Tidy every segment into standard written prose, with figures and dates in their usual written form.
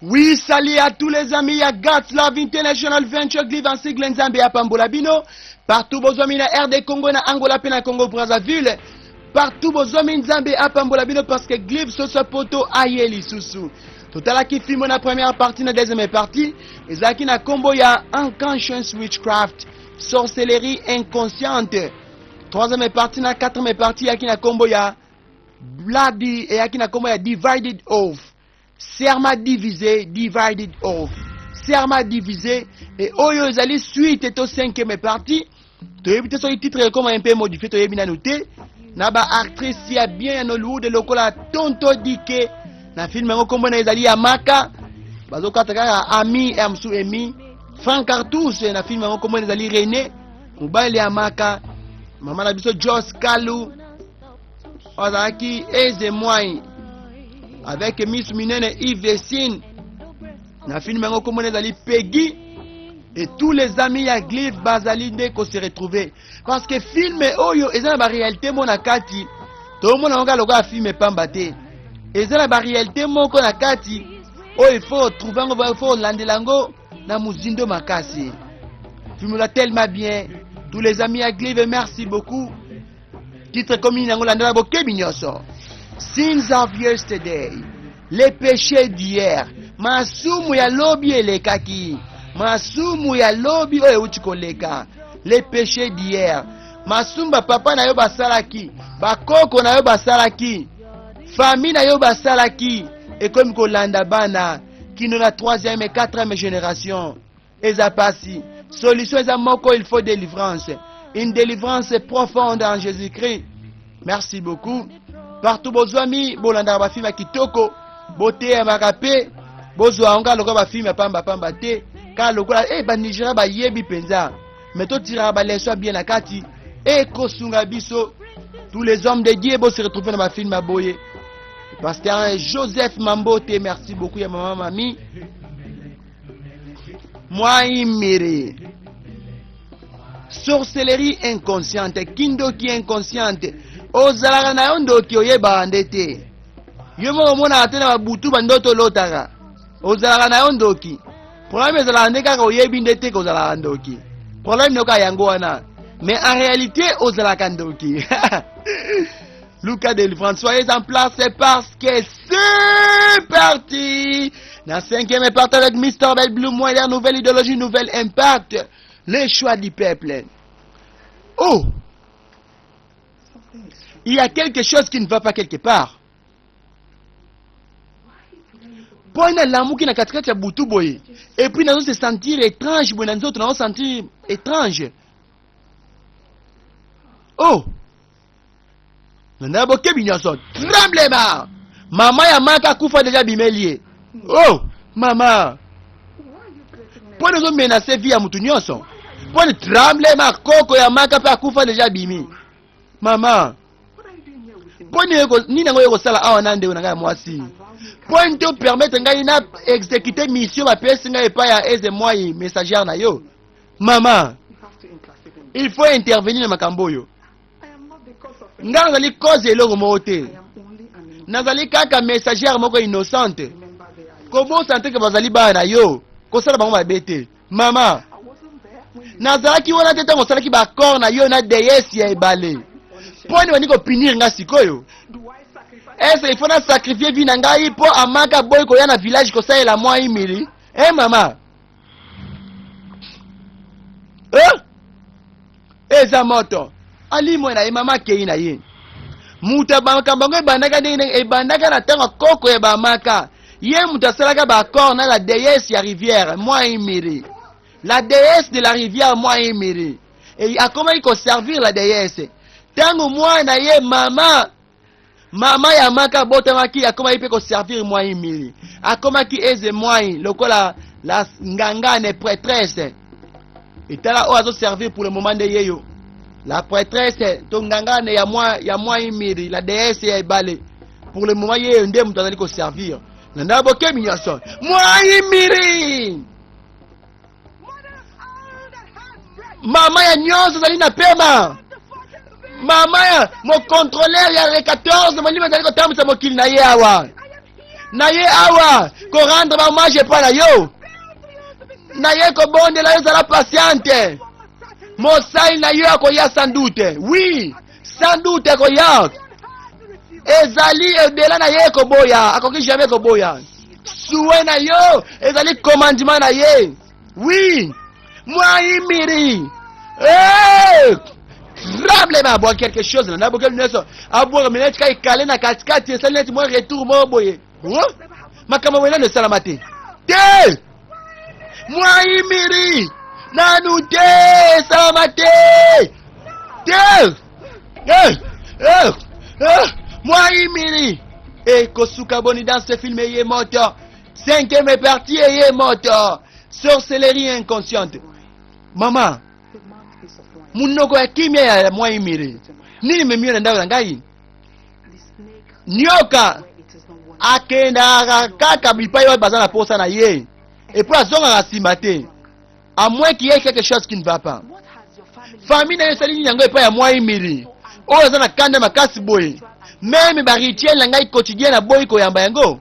Oui, salut à tous les amis ya God's Love International Venture Glive en sigle Nzambe ya pambola bino. Partout bozwami na RD Congo na Angola pe na Congo Brazzaville. Partout bozwami Nzambe apambola bino parce que Glive soso poto aye lisusu. Totalaki film na première partie na deuxième partie ezalaki na kombo ya Unconscious Witchcraft, sorcellerie inconsciente. Troisième partie na quatrième partie eyaki na kombo ya Bloody eyaki na kombo ya Divided Oath. Serment divisé, divided oath. Serment divisé et oyo ezali suite to cinquième partie. Toyebi te soki titre ekoma un peu modifié, toyebi nanu te. Na ba actrice ya bien ya Nollywood lokola Tonto Dike na film yango kombo na ezali ya Maka. Bazokata kaka Ami ya mosusu Emi. Frank Artus na film yango kombo na ezali René, mobali ya Maka. Mama na biso Jos Kalu azalaki Eze Mwai avec misu minene Yves Sin na film yango komona ezali Peggy et tous les amis ya Glyph bazali nde ko se retrouver parce que film oyo eza na ba réalité moko na kati tomona yango kaka lokola film pamba te eza na ba réalité moko na kati oyo il faut trouver yango il faut olandela yango na mozindo makasi. Film eza tellement bien, tous les amis ya Glyph, merci beaucoup. Titre ekomi nini yango landela bokebi nyonso. Sins of yesterday, les péchés d'hier, masumu ya lobi elekaki, masumu ya lobi oyo euti koleka, les péchés d'hier, masumu bapapa na yo basalaki, bakoko na yo basalaki, famille na yo basalaki, ekomi kolanda bana kino na troisième et quatrième génération. Eza pasi. Solution eza moko, il faut délivrance. Une délivrance profonde en Jésus-Christ. Merci beaucoup. Partout bozwami, bolandaka ba film ya kitoko, boteyamaka pe, bozwa yango kaka lokola ba film ya pamba pamba te, kaka lokola eh, ba Nigeria bayebi penza. Mais totiraka ba leçon ya bien na kati, ekosunga biso. Tous les hommes de Dieu bo se retrouver na ba film ya boye. Pasteur Joseph Mambote, merci beaucoup ya mama mami. Mwaimiri. Sorcellerie inconsciente, kindoki inconsciente. Ozalaka na yo ndoki oyebaka nde te. Yo moko omonaka te na babutu bandoto olotaka. Ozalaka na yo ndoki. Problème ezalaka nde kaka oyebi nde te kozalaka ndoki. Problème noka yango wana. Mais en réalité ozalaka ndoki. Luka délivrance, soyez en place parce que c'est parti. La cinquième partie avec Mr. Bell Blue, moi, la nouvelle idéologie, nouvel impact. Les choix du peuple. Oh! Il y a quelque chose qui ne va pas quelque part. mpo nalamuki na katikati ya butu boye et puis nazo se sentir étrange boye na nzoto nazo sentir étrange. Oh! Na bokebi nyonso tremblema mama ya maka akufa deja bimeli ye. Oh mama, mpo na ozomenase vie ya motu nyonso mpo na tremblema koko ya maka mpe akufa deja bimi. Mama, mpo nini yango oye kosala awa na ndeko na ngai ya mwasi? Mpo nini to permettre ngai na exécuter mission bapesi ngai epai ya Eze Mwai messagère na yo? Mama, il faut intervenir na makambo oyo. Ngai nazali cause eloko moko te, nazali kaka messagère moko innocente. Kobosana te ke bazali bana na yo, kosala bango mabe te. Mama, nazalaki wana te ntango osalaki baaccord na yo na déesse ya ebale. Mpo nini bandi kopinir nga sikoyo? Ese il faut na sacrifier vie na ngai mpo amaka boyi koya na village kosalela mwa imili? Eh mama, eh? Eza moto alimwe na ye, mama akei na ye. Moto ya makambo yango ebandaka ndenge ndenge, ebandaka na ntango koko ya bamaka. Ye moto asalaka baaccord na la déesse ya rivière Mwaimiri, la déesse de la rivière Mwaimiri, e akomaki koservir la déesse. Ntango mwana ye mama mama ya maka abotamaki, akomaki mpe koservir Mwaimiri, akomaki Eze Mwai lokola la ngangane prêtresse. Etala oyo azoservir pour le moment nde yeyo la prêtresse to ngangane ya mwa ya Mwaimiri, la déesse ya ebale. Pour le moment yeyo nde moto azali koservir na ndako bokebi nyonso Mwaimiri. Mama ya nyonso azali na pema, mama ya mocontrôleur ya le 14 molimo azali kotambwisa mokili na ye awa. Na ye awa korendre ba hommage epai na yo. Na ye kobondela yo, zala patiente. Mosali na yo akoya sans doute. Oui, sans doute akoya. Ezali ebela na ye koboya, akoki jamais koboya. Souhait na yo ezali commandement na ye. Oui, mwaimiri. Hey! Tremble abwaki quelque chose na nabokeli nyonso abwaka mena tika ekale na katikati esali neti mwa retour moko boye. Makambo boye nano esalama te te. Mwaimiri nanu te, esalama te te. Eh, eh, eh, mwaimiri ekosuka boni dans ce film eye moto. Cinquième partie eye moto, sorcellerie inconsciente. Mama, munoko ya kimia ya mwaimiri nini memio na ndako na ngai? Nioka akendaka kaka bipai oyo baza na posa na ye, et puis azongaka nsima te, à moins qu'il y ait quelque chose qui ne va pas. Famille na ye esali nini yango epai ya mwaimiri oyo aza na kanda makasi boye? Même barituel na ngai quotidien naboyi koyamba yango.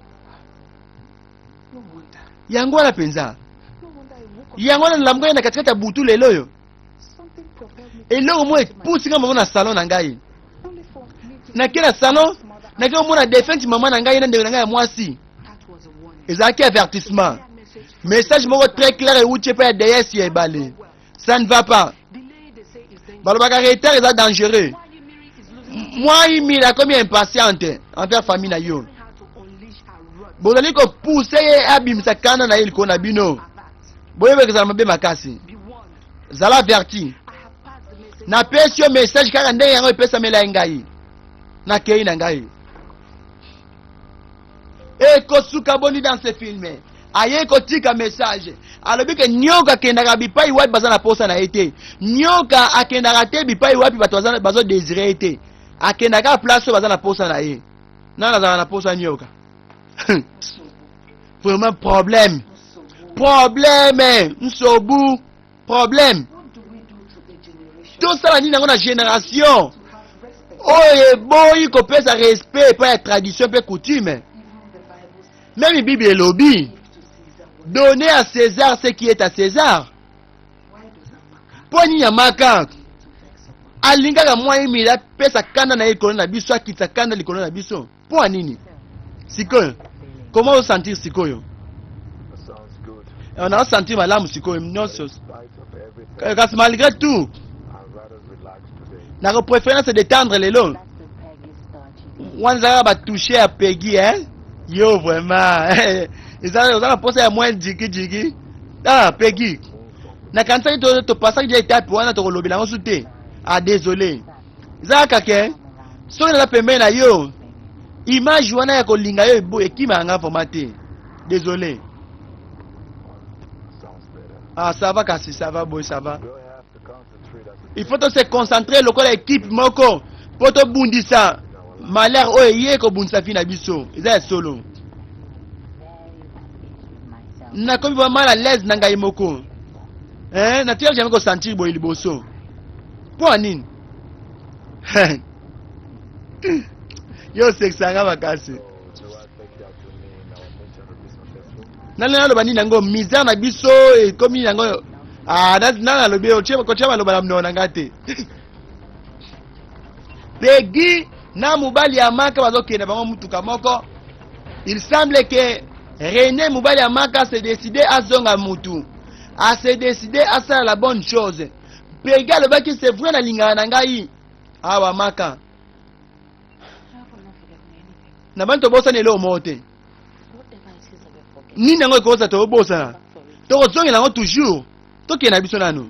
Yango wana mpenza, yango wana nalamuka ye na katikati ya butu lelo oyo. Eloko moko epusi nga mamo na salon na ngai. Nake na salon, nake komona défunte mama na ngai na ndeko na ngai ya mwasi. Ezalaki avertissement, message moko très clair euti epai ya déesse ya ebale. Ça ne va pas. Balobaka retard eza dangereux. Mwaimiri akomi impatiente envers famille na yo. Bozali kopousse ye abimisa kanda na ye likolo na bino. Boyeba ekozala mabe makasi. Zala averti. Napesi yo message kaka ndenge yango epesamela ye ngai. Nakei na ngai. Ekosuka boni dans ce film? Aye kotika message, alobi ke nyoka akendaka bipai wapi baza na posa na ye te. Nyoka akendaka te bipai wapi bato bazodésire ye te. Akendaka place oyo baza na posa na ye. Nani azalaka na posa nyoka? Vraiment problème, problème nsobu, problème. Tosala nini yango na génération oyo eboyi kopesa respect epai ya tradition mpe coutume? Même Bible elobi: "Donnez à César ce qui est à César." Mpo nini Amaka alingaka Mwaimiri apesa kanda na ye likolo na biso, akitisa kanda likolo na biso? Mpo ya nini? Sikoyo comment osentir sikoyo? Naosentir malamu sikoyo nyonso, kasi malgré tout nakopréféré na se détendre lelo. Wana ezalaka batouche ya Pegi, hein? Yo vraiment eza oza na posa ya mwa jiki jiki. Ah Pegi, nakanisaki topasaki dia étape wana, tokolobela yango su te. Ah, désolé, eza kaka ke soki naza pembeni na yo, image wana ya kolinga yo ekimaka nga vraiment te. Désolé. Ah, ça va kasi, ça va boy, ça va. Il faut se concentrer lokola équipe moko mpo tobundisa malheur oyo eye kobundisa vie na biso. Eza ya solo, nakomi vraiment mal à l'aise na ngai moko, hein? Natikaki jamais kosentir boye liboso. Mpo ya nini yo osekisanga makasi? Nani naloba nini yango? Misère na biso ekomi yango. Ah, nani nalobi kotia maloba na monoko na ngai te. Pegi na mobali ya Maka bazokende bango mutuka moko. Il semble que René, mobali ya Maka, se décide azonga mutu, ase décide asala la bonne chose. Pegi alobaki: "C'est vrai, nalingaka na ngai awa Maka na bani." Tobosani eloko moko te. Nini yango ekoza? Tobosana, tokozongela yango toujours. Tokende na biso nanu.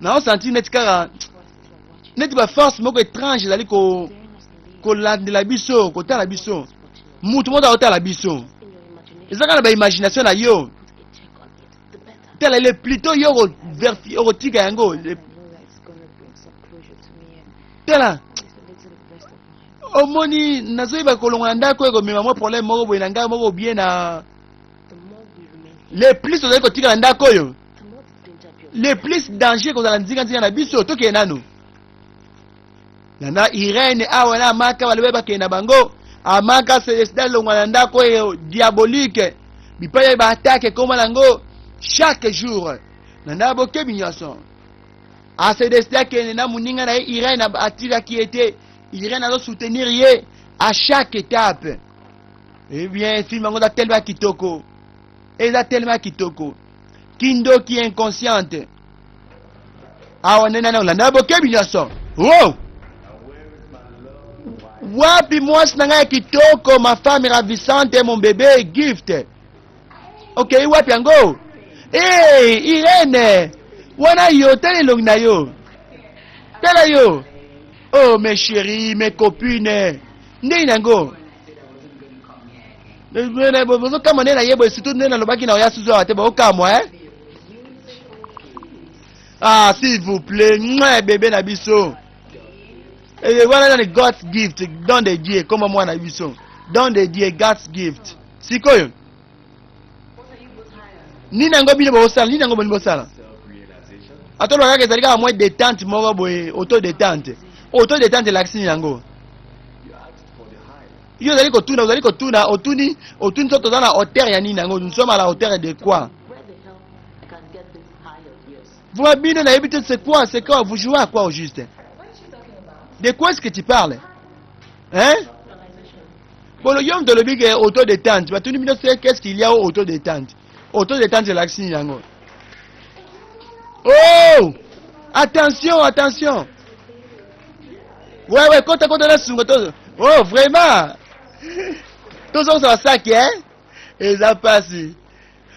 Naosentir neti kaka neti baforce moko étrange ezali kolandela biso, kotala biso. Mutu moko akotala biso, eza kaka na baimagination na yo. Tala, le plutôt yo okotika yango. Tala, omoni, nazoyeba kolongola na ndako ekomema mwa problème moko boye na ngai moko bien. Na le plus ozali kotika na ndako oyo, le plus danger kozala nzinganzinga na biso. Tokende nanu na Irene awa na Maka. Balobi bakende na bango. Amaka se décide alongwa na ndako oyo diabolique, bipai ya baattaque ekoma nango chaque jour. Na ndako bokebi nyonso, ase décide akende na moninga na ye Irène. Atikaki ye te. Irène azosoutenir ye à chaque étape. Eh bien, film yango eza tellement kitoko, eza tellement kitoko. Kindoki inconsciente awa nde nani olanda bokebi nyonso. Oh! Wapi mwasi na ngai ya kitoko, ma femme ravissante, mon bébé gift? Okei wapi yango? Hey, Irene, wana yo, tala elongi na yo, tala yo. Oh, mes chéris, mes copines, ndenge yango bozokamwa nde na ye boye, surtout nde nalobaki na oya susu awa te, bokamwa, eh? Ah, s'il vous plaît, mwa bébé na biso. Eh, wana nani? God's gift, don de Dieu, komba mwana na biso, don de Dieu, God's gift. Sikoyo nini yango bino bosala? Nini yango bolingi bosala? Atoloba kaka ezali kaka mwa détente moko boye, auto détente. Auto détente elakisi nini yango? Yo ozali kotuna, ozali kotuna, otuni, otuni so toza na hauteur ya nini yango? Nous sommes à la hauteur de quoi? Vous, bino, nayebi te. C'est quoi? C'est quoi? Vous jouez à quoi au juste? De quoi est-ce que tu parles, hein? Bolo yo moto olobi ke auto détente. Batuni bino se qu'est-ce qu'il y a au auto détente? Auto détente elakisi nini yango? Oh, attention, attention! Ouais, kota, kota na sunga to. Oh, vraiment, tozongisa basaki, eh? Eza pasi.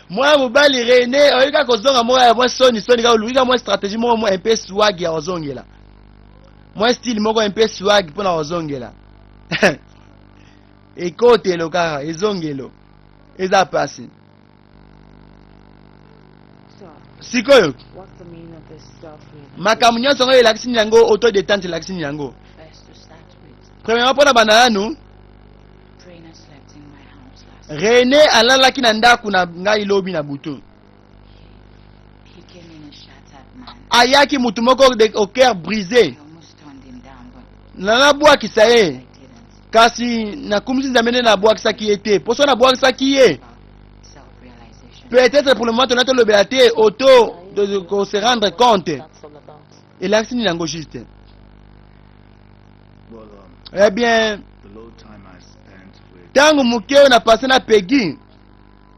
Mwana mobali René oyebi kaka kozonga moko ya mwa soni soni, kaka oluki kaka mwa stratégie moko mwa un peu swag ya kozongela, mwa style moko un peu swag mpona kozongela ekotelo kaka ezongelo. Eza pasi. So, Sikoyo what's the meaning of this self-realization? Makambo nyonso yango elakisi nini yango? Auto détente elakisi nini yango? First, to start with, Premièrement, mpona banda nanu, René slept in my house last night. René alalaki na ndako na ngai lobi na butu. He came in a shattered man. Ayaki mutu moko au cœur brisé. I almost turned him down, but Nalabwakisa ye, I didn't. kasi nakumisi Nzambe nde nabwakisaki ye te, mposo nabwakisaki ye, About self-realization. peut-être pour le moment tona tolobela te auto ko se rendre compte. That's all about. Elakisi nini yango juste? Well, Eh bien, the little time I spent with, ntango moke oyo na passe na Peggy,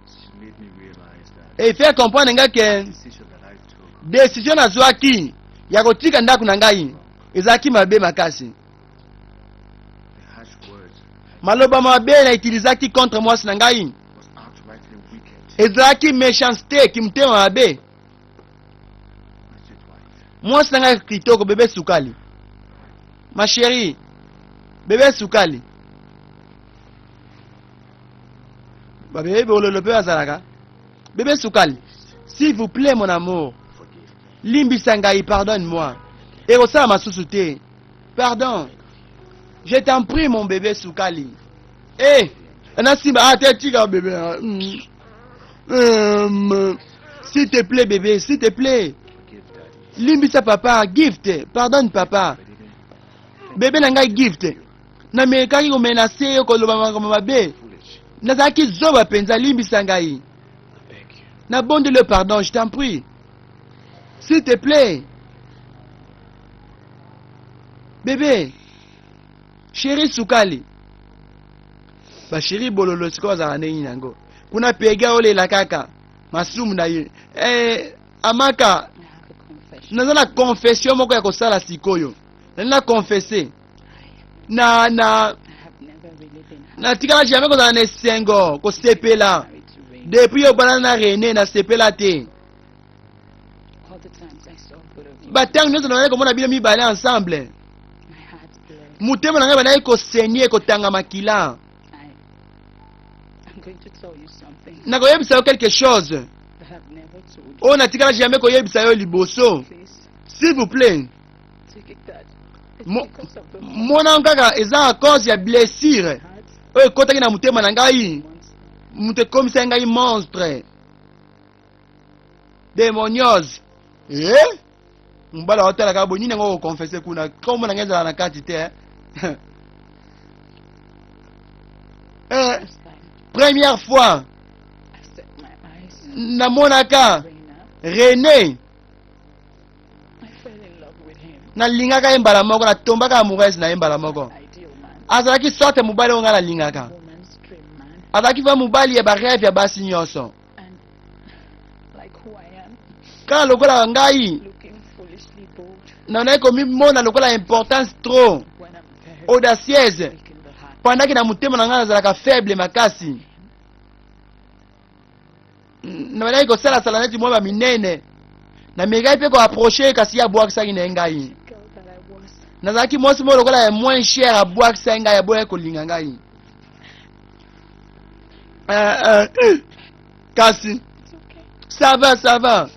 she made me realize that efaire comprendre nga ke the decision that I took décision nazwaki ya kotika ndako na ngai ezalaki mabe makasi. The harsh words Maloba mabe na utilisaki contre mwasi na ngai was outrightly wicked. ezalaki méchanceté, kimotema mabe. My sweet wife. Mwasi na ngai kitoko, bébé sukali, ma chérie, bébé sukali, babébé bololo mpe bazalaka. Bébé sukali, s'il vous plaît, mon amour. Forgive me. Limbisa ngai, pardonne moi, ekosala masusu te, pardon, je t'en prie, mon bébé sukali. Eh, nasimba, ah te, tika bébé. S'il te plaît, bébé, s'il te plaît. Forgive daddy. Limbisa papa gift, pardonne papa. I didn't Bébé na ngai gift, namekaki komenacer yo, koloba makambo mabe. Foolish. Nazalaki zoba mpenza, limbisa ngai. I beg you. Nabondeli yo, pardon, je t'en prie, s'il te plaît, bébé chéri sukali. Bachéri bololo sikoyo bazalaka ndenge nini yango? Kuna Pega olela kaka masumu na ye. Eh, Amaka. I have a confession. Naza na confession moko ya kosala sikoyo, nali na confesse na I have never really been happy. Natikala jamais kozala na esengo, kosepela. Married to René. Depuis obala na René, nasepela te. All the times I saw both of you, Batango nyonso nazalaki komona bino mibale ensemble, my heart bled. motema na ngai bandaki kosaigner, kotanga makila. I'm going to tell you something Nakoyebisa yo quelque chose that I've never told you. oyo natikala jamais koyebisa yo liboso. Please S'il vous plaît. take it that it's because of the Mona kaka eza à cause ya blessure heart oyo ekɔtaki na motema na ngai, monster. moto ekomisaki ngai monstre démoniose. Eh? Mobali aotalaka boye, nini yango koconfesser kuna? Kombo na ngai ezala na kati te, eh? Eh, première fois namonaka René, nalingaka ye mbala moko, natombaka amoureuse na ye mbala moko. Azalaki sorte mobali oyo ngai nalingaka, azalaki va mobali ya barêve ya basi nyonso. Kaka lokola ngai nanaki komimona lokola importance trop audacieuse, pendant na motema na ngai nazalaka faible makasi, nabandaki kosalasala neti mwa baminene. Namekaki mpe koapprocher, kasi ye abwakisaki na ye ngai. Nazalaki mwasi moko lokola ya moins cher, abwakisaki ngai, aboyaki kolinga ngai. Kasi ça va, ça va,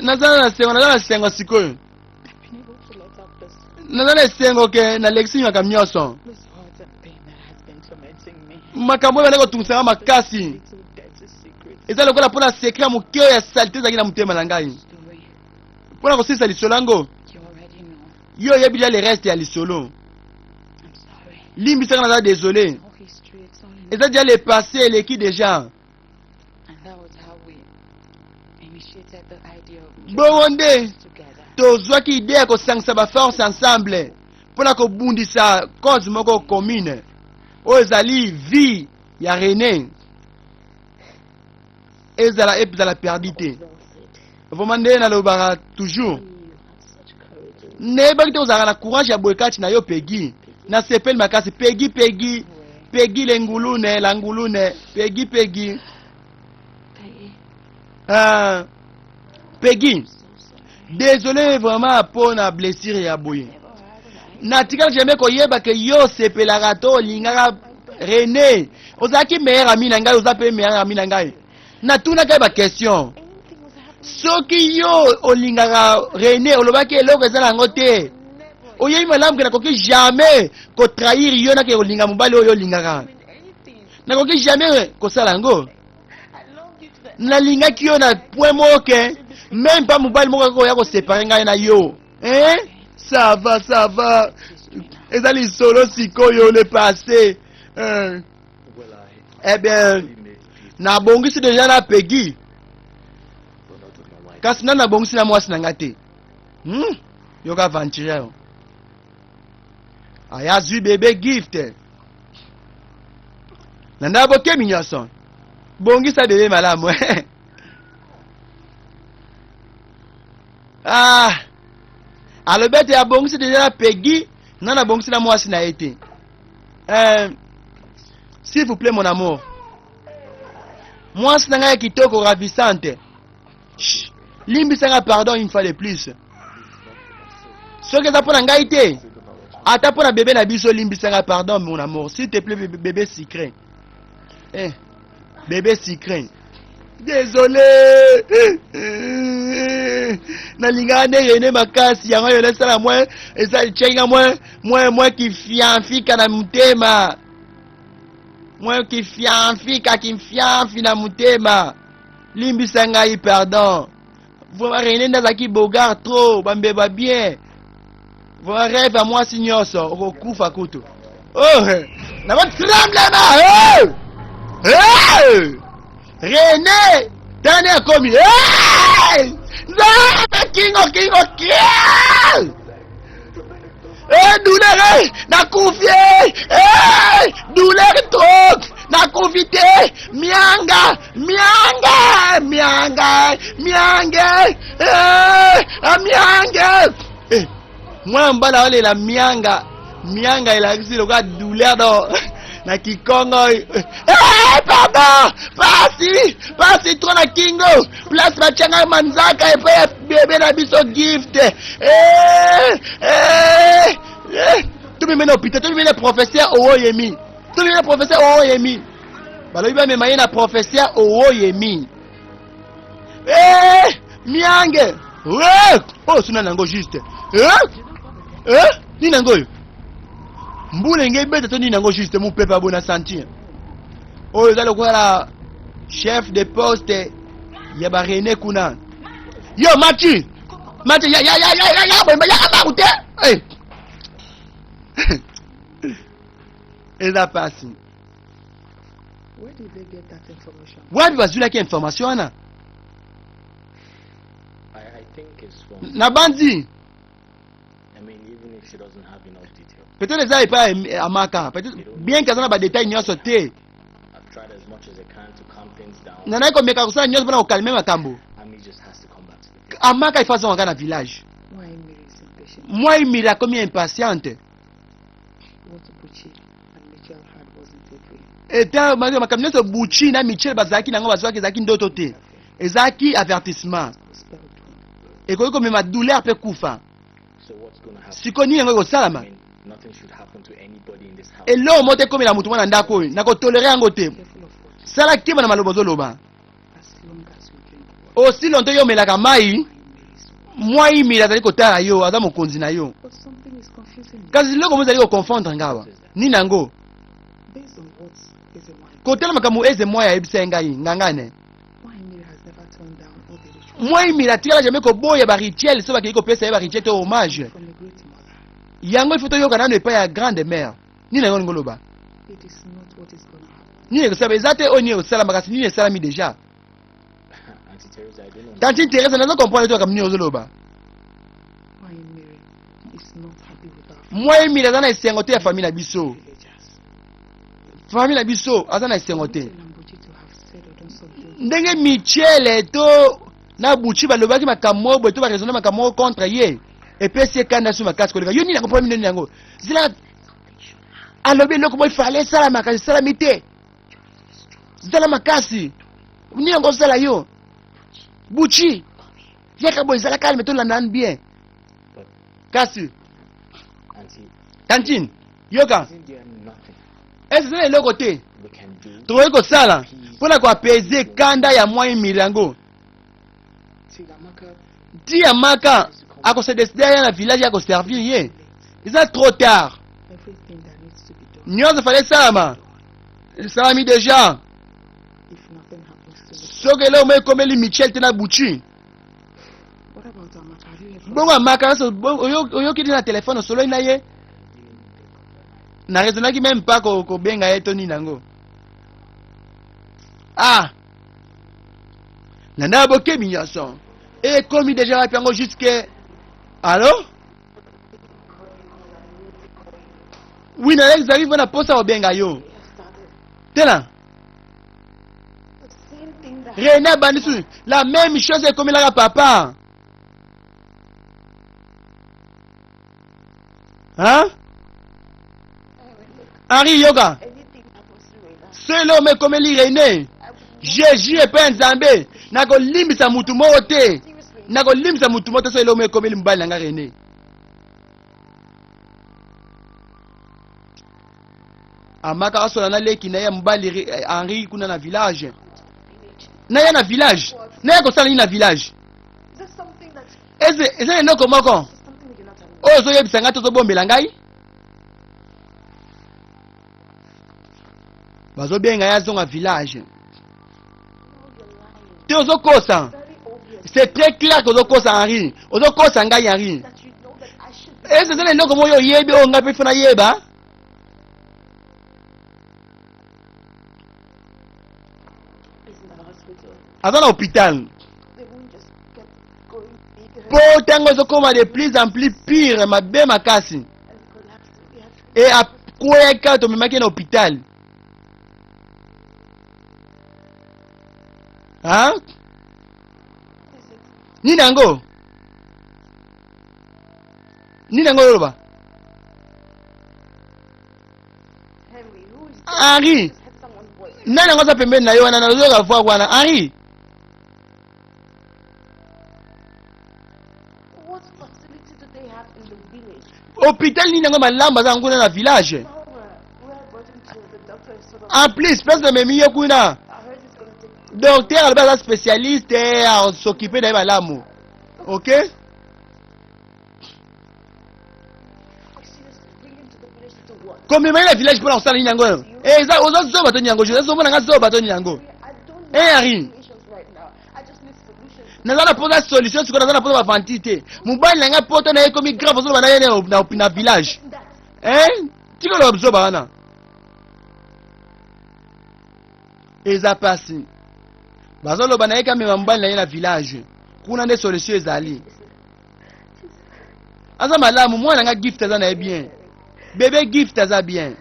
naza na sengo, naza na sengo sikoyo, naza na esengo ke nalekisi makambo nyonso, makambo oyo bandaki kotungisanga makasi. Eza lokola mpona secret ya moke ya saleté ezalaki na motema na ngai. Mpona kosilisa lisolo yango, yo oyebi déjà le reste ya lisolo. Limbisaka, naza désolé, eza déjà le passé, eleki déjà. Bongo nde tozwaki idée ya kosangisa baforce ensemble mpona kobundisa cause moko commune oyo ezali vie ya René ezala ezala perdu te. Vraiment, nde nalobaka toujours, nayebaki te ozalaka na courage ya boye kati na yo. Pegi, nasepeli makasi. Pegi, Pegi, Pegi, le ngulune, la ngulune, Pegi, Pegi. Ah, Pegi, désolé vraiment mpo na blessure ya boye. Natikali jamais koyeba ke yo osepelaka to olingaka René. Ozalaki meilleur ami na ngai, oza mpe meilleur ami na ngai. Natunaka ye baquestion: soki yo olingaka René, olobaki eloko eza na yango te. Oyebi malamu ke nakoki jamais kotrahir yo, nake kolinga mobali oyo olingaka, nakoki jamais kosala yango. Nalingaki yo na point moko ke même pas mobali moko akoya koséparer ngai na yo, hein? Ça va, ça va, eza lisolo sikoyo, le passé, hein. Eh bien, nabongisi déjà na Pegi, kasi nani nabongisi na mwasi na ngai te. Yoka aventurier oyo aya azwi bébé Gift na ndako. Bokemi nyonso, bongisa bébé malamu. Ah, alobi ete abongisi déjà na Pegi, nga nabongisi na mwasi na ye te. S'il vous plaît, mon amour, mwasi na ngai ya kitoko, ravissante, limbisanga, pardon une fois de plus. Soki eza mpo na ngai te, ata mpo na bébé na biso, limbisanga, pardon, mon amour, s'il te plaît, bébé sucré, eh, bébé sucré, désolé. Nalingaka nde René makasi, yango oyo esala mwa etiaki mwa kifiamfika na motema, mwa kifiamfika, kifiamfi na motema. Limbisa ngai, pardon. Vraiment, René nde azalaki beau gars trop, bambeba bien, vraiment rêve ya mwasi nyonso. Okokufa kutu. Oh, naba tremblema, oh! Hey! René tani akomi, hey! Nzambe, kingo, kingo, kingo! Eh, douleur, eh, nakufi, eh, eh, douleur trop, nakufi te, mianga, mianga, mianga, miange, eh, miange, eh, mwana mobali aolela mianga, mianga elakisi lokola douleur do na kikongo. Eh, pardon, pasi, pasi trop na kingo, place batianga manzaka epai ya bébé na biso Gift. Eh, eh, eh. Tomemi na hôpital, tomemi na professeur Owoyemi, tomemi na professeur Owoyemi. Balobi bamema ye na professeur Owoyemi. Eh, miange, eh, oyo suna nango juste, eh, eh, nini yango oyo? Mbula enge ebeta to nini yango juste? Mopepe abona sentir oyo eza lokola chef de poste ya barene kuna. Yo Mati, Mati, ya ya ya ya ya ya boyemba yaka mbangu te. Eh. Eza pasi. Where did they get that information? Wapi bazwilaki information wana? I, I think it's from. Nabandi. I mean, even if she doesn't have enough detail, Peut-être eza epai ya Amaka, peut-être bien que aza na badetail nyonso te. I've tried as much as I can to calm things down. Nanaki komeka kosala nyonso mpona kokalme makambo. Ami just has to come back to the village. Amaka ifo azongaka na village. Why Mary is impatient? Mwa Emile akomi impatiente. What Buchi and Michelle had wasn't a dream. Eta makambo nyonso Buchi na Michel bazalaki nango bazwaki ezalaki ndoto te, ezalaki avertissement. Could spell doom. Ekoki komema douleur mpe kufa. So what's gonna happen? Sikoyo nini yango ekosalama? I mean, nothing should happen to anybody in this house. Eloko moko te ekomela moto mwana ndako oyo, nakotolere yango te. Careful of what? Sala keba na maloba ozoloba. As long as you drink water, Aussi longtemps yo omelaka mai, Mary is mwa Emile azali kotala yo, aza mokonzi na yo. But something is confusing me. Kasi eloko moko ezali koconfondre nga awa. Nini yango? Based on what Ezenwanyị Kotala makambo Ezenwanyị ayebisa ye ngai, ngangane. Why Mary has never turned down all the rituals Mwa Emile atikala jamais koboya ba rituel so bakei kopesa ye ba rituel to hommage. from a great mother. Yango il faut toyoka nano epai ya grande mère. Nini yango olingi oloba? It is not what is gonna happen. Nini ekosalama? Eza te oyo nini ekosalama, kasi nini esalami deja. Auntie Teresa, I don't know. Tantine Teresa, nazo comprendre te makambo nini ozoloba. Why Mary is not happy with our Mwa Emile aza na esengo te ya famille na biso. villagers. Famille na biso aza na esengo te. Michel and Buchi to have said or done something. Ndenge Michele to na Buchi balobaki makambo moko boye to ba raisonner makambo moko contre ye, epesi ye kanda so makasi koleka. Yo nini yango problème nini yango? Zela alobi eloko moko ifale esalama kasi esalami te. Zala makasi. Nini yango osala yo? Buchi, yaka boye, zala calme, tolanda nanu bien. Kasi Auntie, tantine, yoka. isn't there nothing Ese eza na eloko te we can do? tokoki kosala mpona koapese kanda ya mwa Emile yango Till Amaka ti Amaka akose décider aya na village ya koservir ye? Eza trop tard. Everything that needs to be done. Nyonso fale esalama esalami déjà. If nothing happens to me. Soki eloko moko ekomeli Michel te na Buchi. What about Amaka? Have you heard from Bongo Amaka nyonso oyoki te na telefone osololi na ye? Na raisonnaki même pas kobenga ye to nini yango. Ah, nanda bokebi nyonso ekomi déjà wapi yango jusque allo? Oui, na ezali mpo na posa kobenga yo tela. René abandi su la même chose ekomelaka papa, hein? Henri, yoka, so eloko mo ekomeli René, Jésus epai ya Nzambe, nakolimbisa mutu moko te, nakolimbisa mutu moko te. So eloko mo ekomeli mobali na nga René. Amaka asola na leki na ye ya mobali Henri kuna na village. Na ye na village, na ye kosala nini na village? Eze eza na eloko moko oyo ozoyebisa ngai to ozobombela ngai? Bazobenga ye azonga village te. Ozokosa, c'est très clair que ozokosa Henri, ozokosa ngai. Henri, eze eza na eloko moko oyo oyebi oyo ngai mpe fo nayeba? Aza na hôpital mpo ntango ezokóma de plus en plus pire, mabe makasi, e akweyaki kaka, tomemaki ye na hôpital, hein? Nini yango? Nini yango oloba? Henri, nani yango aza pembeni na yo wana? Nazoyoka voix wana, Henri. What facility do they have in the village? Hôpital nini yango malamu aza yango kuna na village? Now where I brought him to, the doctor is sort of. En plus, place namemi ye kuna, I heard it's gonna take. Docteur alobi aza spécialiste, asokipe na ye malamu, ok? Seriously, bring him to the village to do what? Komema ye na village mpona kosala nini yango oyo? Eh, eza oza zoba to nini yango? Ozomona nga zoba to nini yango? I don't Eh, need Henri. solutions right now. I just need solutions. Naza na mposa solution sikoyo, naza na mposa bavanti te. Mobali na ngai, poto na ye ekomi grave, ozoloba na ye na village. That Eh, tikoloba zoba wana. Eza pasi. Bazoloba na ye kamema mobali na ye na village. Kuna nde solution ezali. Aza malamu, mwana nga Gift aza na ye bien. Bebe Gift aza bien.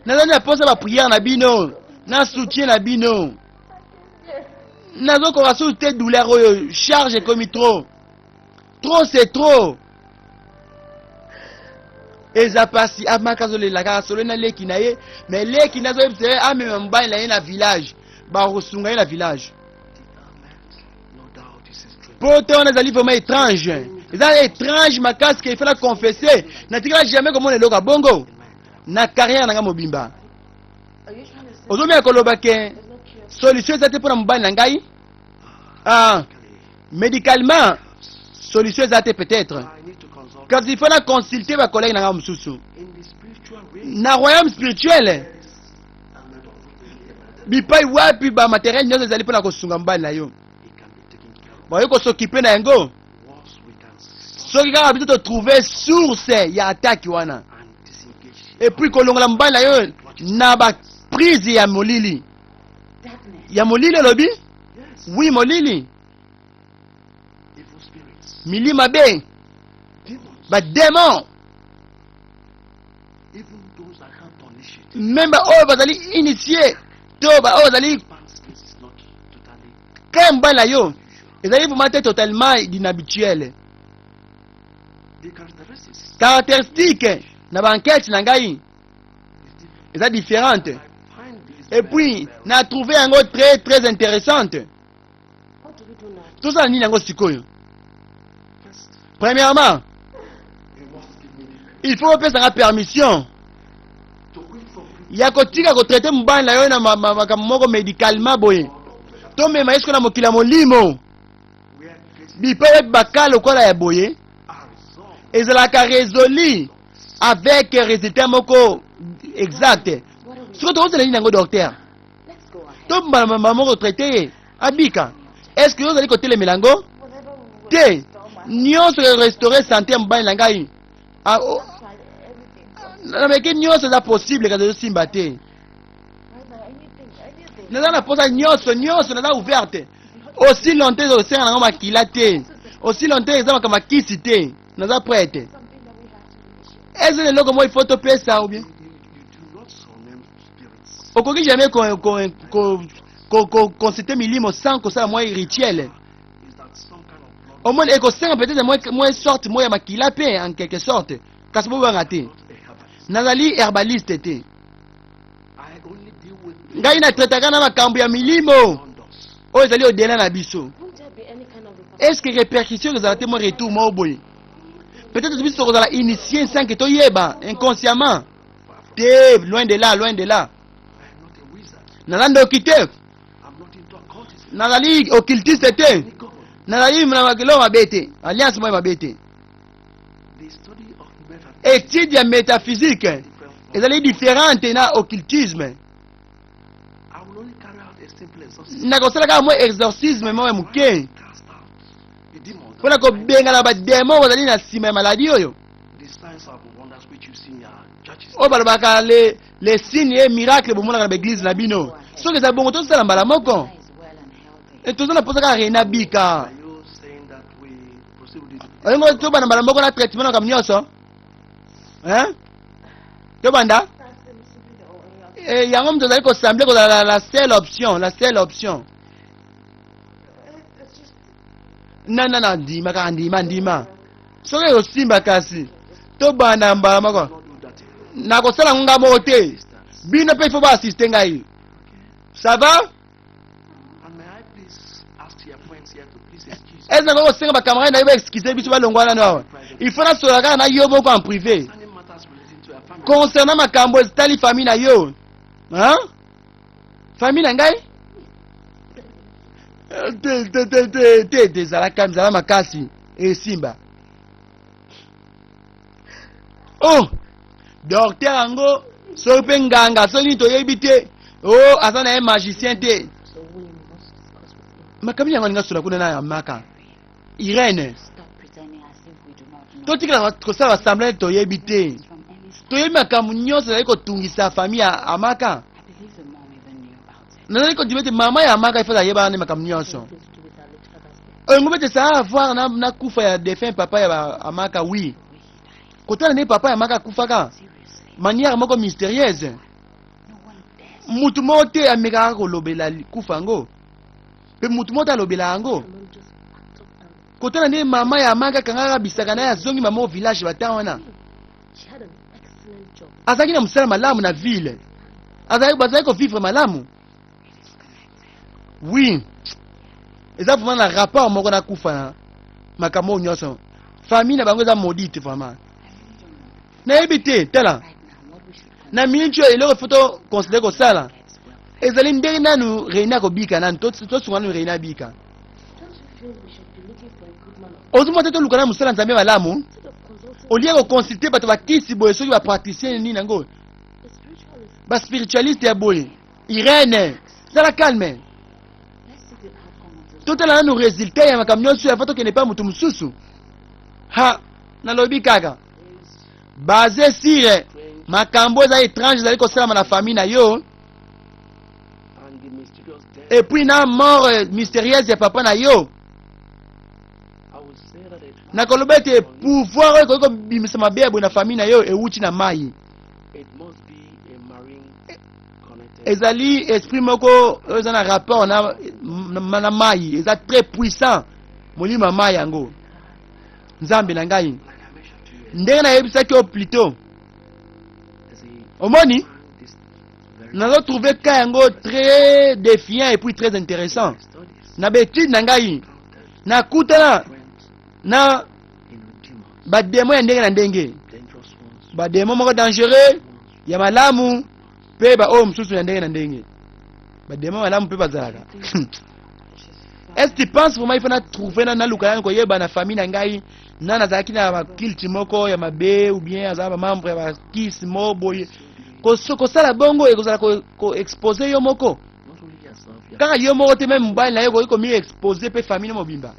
Nazali na posa ba prière na bino, na soutien na bino. Nazokoka susu te douleur oyo, charge ekomi trop. Trop c'est trop. Eza pasi, Amaka azolela kaka solo na leki na ye, mais leki nde azoyebisa ye amema mobali na ye na village, bakosunga ye na village. Poto wana ezali vraiment étrange, eza étrange makasi ke il faut na confesser, natikala jamais komona eloko ya bongo na carrière na nga mobimba. Ozomeka koloba ke solution eza te mpo na mobali na ngai? Ah, médicalement solution eza te peut-être, kasi il faut na consulter ba collègues na nga mosusu na royaume spirituel, bipai wapi ba matériel nyonso ezali mpona kosunga mobali na yo, bakoki kosokipe na yango soki kaka biso totrouve source ya attaque wana, et puis kolongola mobali na yo na baprise ya molili. Ya molili olobi? Oui, molili, mili mabe, badémon, même baoyo bazali initié to baoyo bazali ka mobali na yo ezali vraiment te totalement inhabituel. Caractéristique na baenquête na ngai eza différente, et puis na trouvé yango très très intéressante. Tosala nini yango sikoyo? Premièrement, il faut opesanga permission ya kotika kotraite mobali na yo na makambo moko médicalement boye. Tomema ye sikoyo na mokili ya molimo, bipai wapi baka lokola ya boye ezalaka résolu avec résultat moko exact. Soki tokozela nini yango, docteur, tombala moko traite ye abika. Est ce que yo ozali kotelemela yango te? Nyonso restaurer santé ya mobali na ngai. Ah, oh, nameki nyonso eza possible, kasi ezosimba te. Naza na posa nyonso nyonso, naza ouverte aussi longtemps ezosenga nango makila te, aussi longtemps eza makambo makisi te, naza prête. Eza eloko moko il faut topesa ou bien okoki jamais consulter milimo sans kosala mwa rituel. Omoni, ekosenga peut-être mwa sorte moko ya makila mpe en quelque sorte, kasi bobanga te, nazali herbaliste te. Ngai natraitaka na makambo ya milimo oyo ezali au-delà na biso. Est ce que répercussion ezala te, mwa retour moko boye? Peut-être biso tokozala initié sans que toyeba, inconsciemment te. Loin de là, loin de là. Naza ndoki te, nazali occultiste te, nazali na makilo mabe te, alliance moko mabe te. Étude ya métaphysique ezali différente na occultisme. Nakosala kaka mwa exorcisme moko ya moke mpona kobengana badémon bazali na nsima ya maladie oyo, oyo balobaka les signes et miracle bomonaka na baeglise na bino. Soki eza bongo, tosala mbala moko. Toza na mposa kaka Rena bika. Olingo tobanda mbala moko na traitement na makambo nyonso, hein? Tobanda yango. Moto ozali kosemble kozala la seule option, la seule option. Na ndima kaka, ndima, ndima. Soki ekosimba, kasi tobanda mbala moko. Nakosala ngo nga moko te, bino mpe il faut baassiste ngai. Ça va? Ese nakoki kosenga bacamarade na yo baexcuse biso, balongwa nano awa? Il faut nasola kaka na yo moko en privé concernant makambo etali famille na yo, hein? Famille na ngai te, te, te, te, te, te. Ezalaka ezala makasi, esimba. Oh, docteur yango soki mpe nganga, soki nini toyebi te. O oh, aza na ye magicien te. Makambo yango alinga sola kuna na ya maka Irene. Totikala kosala bassemble, toyebi te, toyebi makambo nyonso ezali kotungisa famille ya Amaka. Nazali kondima ete mama ya Amaka ifo ayebaka nde makambo nyonso. Anything to do with our late father's death. Oyo ete ça a à voir na kufa ya défunt papa ya ba Amaka, oui. The way he died. Kotala nde papa ya Amaka akufaka Seriously. manière moko mystérieuse. No one dares. Mutu moko te amekaka kolobela kufa yango, mpe mutu moko te alobela yango. Her mom just packed up and Kotala nde mama ya Amaka akangaka bisaka na ye, azongi mama au village bata wana. She had an excellent job. Azalaki na mosala malamu na ville, azalaki, bazalaki kovivre malamu. Oui, eza vraiment na rapport moko na kufa na makambo oyo nyonso. Famille na bango eza maudite vraiment. Nayebi te. Tala, Right now, what we should na miniti oyo, eloko faut toconsidérer kosala ezali ndenge nanu Reina akobika nanu. Tosunga nanu Reina abika. Don't you feel we should be looking for a good man of Ozomona te, toluka na mosala Nzambe malamu instead of consulting olie koconsulter bato bakisi boye, soki bapraticien nini yango, a spiritualist? Baspiritualiste ya boye. Irene, zala calme. Let's see the outcome of this. Totala nanu résultat ya makambo nyonso ya fa tokende pa moto mosusu. Ha, nalobi kaka base sur makambo eza étrange ezali kosalama na famille na yo And the mysterious death, et puis na mort mystérieuse ya papa na yo. I would say that it, Nakoloba ete pouvoir oyo ekoki kobimisa mabe ya boye na famille na yo ewuti na mai. It must be a marine connected. Ezali esprit moko oyo eza na rapport na mai, eza très puissant, molimo ya mai yango. Nzambe na ngai! Like I mentioned to you, Ndenge nayebisaki yo plutôt, there's a omoni, this very nazotrouve ka yango très défiant et puis très intéressant. Studies Na baétude na ngai, nakutana different na demons, badémon ya ndenge na ndenge, dangerous ones, badémon moko dangereux, ya malamu mpe baoyo mosusu ya ndenge na ndenge. Badémon malamu mpe bazalaka. Est-ce que tu penses vraiment il faut na trouver na naluka nani koyeba na famille na ngai na nazalaki na baculte moko ya mabe ou bien azala bamembre ya bakisi moko boye? Kosala bongo ekozala koexposer yo moko. Not only yourself, you Kaka yo moko te, même mobali na yo ekoki komi exposer mpe famille no mobimba.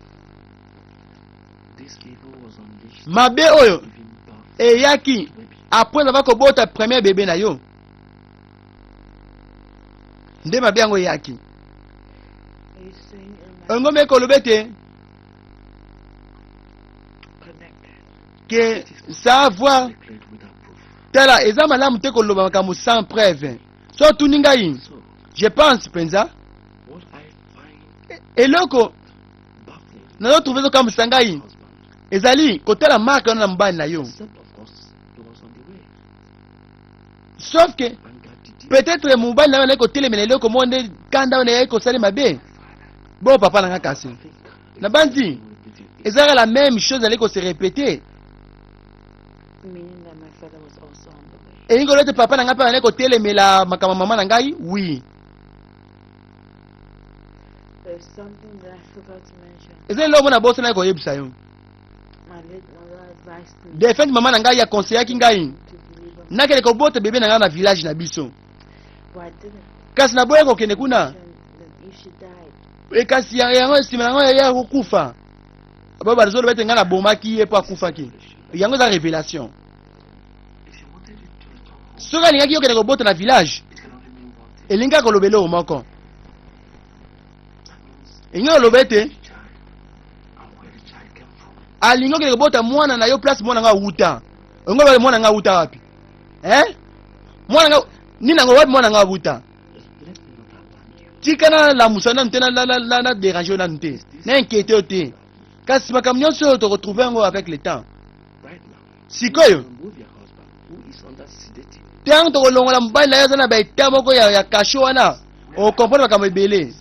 This evil was unleashed Mabe oyo even birth eyaki baby. après avoir kobota premier bébé na yo nde mabe yango eyaki. Are you saying it Yango mpe koloba ete connected? ke ça a voir. Declared without proof. Tala, eza malamu te koloba makambo sans preuve. So otuni ngai, So, je pense mpenza what I find eloko baffling, nazotrouve ezokamwisa ngai husband, ezali kotala marque wana na mobali na yo. Except of course he was on the way. Sauf que And God did it. peut-être mobali na yo azali kotelemela eloko moko nde kanda wana eyaki kosala mabe. Bon, papa na nga, kasi I think na bandi ezalaka la même chose ezali kose répéter. Meaning that my father was also on the way. Elingi koloba ete papa na ngai mpe azali kotelemela makambo ya mama na ngai, oui. There's something that I forgot to mention. Eza eloko mpo na bosanaki koyebisa yo. My late mother advised me Défunte mama na ngai aconseillaki ngai to deliver, nakende kobota bébé na ngai na village na biso. But I didn't. Kasi naboya kokende kuna. Mentioned that if she died, E kasi yango nsima yango ya kokufa bo bazoloba ete ngai nabomaki ye mpo akufaki. Yango eza révélation. If she wanted you to return home, Soki alingaki yokende kobota na village, it can only mean one thing. elingi koloba eloko moko. That means Elingi koloba ete the child and where the child came from. Alingi okende kobota mwana na yo place mwana nga awuta. Ongo bale mwana nga awuta wapi? Eh, mwana nga nini yango, wapi mwana nga awuta? Let me not alarm you. Tika nalamusa nanu te, na déranger yo nanu te, na inquiéter yo te, kasi makambo nyonso oyo tokotrouve yango avec le temps. Right now, Sikoyo, remove your husband who is under sedative. Ntango tokolongola mobali na yo aza na baétat moko ya cachot wana, okomprendre makambo ebele.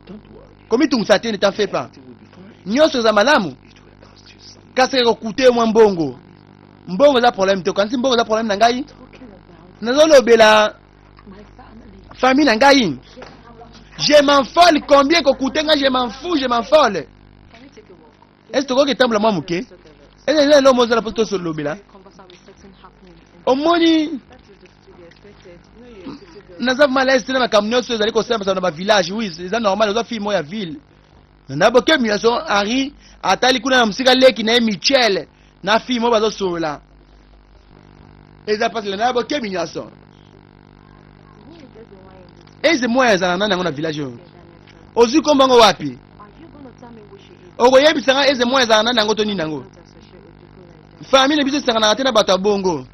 Don't worry. Komitungisa te, ne t'en fais pas. Everything will be fine. Nyonso eza malamu. It will cost you some. Kasi ekokute yo mwa mbongo. Mbongo eza problème te. Okanisi mbongo eza problème na ngai? Talking about Nazolobela my family. Famille na ngai, je m'enfole. Combien ekokute ngai, je m'en fous, je m'enfole. Can we take a walk? Ese tokoki etambola mwa moke? Eze eza eloko mozala mpo tosolobela. Conversant with certain happening in Omoni, That is just to be expected. You know, you're a city girl. Naza malaise te na makambo nyonso ezali kosalama na bavillage. Oui, eza normal, oza fille moko ya ville. Na bokebi nyonso, Henri atali kuna na mosika leki na ye Michel na fille moko bazosolola. Eza mpasi na bokebi nyonso. You need to get the wine. Eze Mwaya azalaka nani yango na village oyo? Ozwi kombo yango wapi? Okoyebisa nga Eze Mwaya azalaka nani yango to nini yango? Famille na biso esanganaka te na bato ya bongo.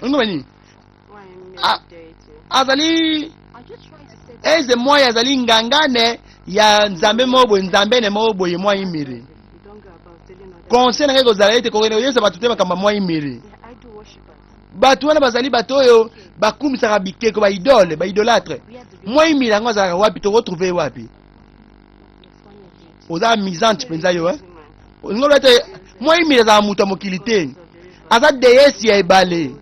Olingi koloba nini? Azali Eze Mwaya azali ngangane ya nzambe moko boye, nzambe ne moko boye Mwai Miri. Conseil na ngai ekozala ete kokende koyebisa bato te makambo ya Mwai Miri. Bato wana bazali bato oyo bakumisaka bikeko, ba idole, ba idolatre. Mwai Miri yango azalaka wapi? Tokotrouve ye wapi? Oza amusante mpenza yo, eh? Olingi oloba ete Mwai Miri azalaka moto ya mokili te, aza deyesi ya ebale,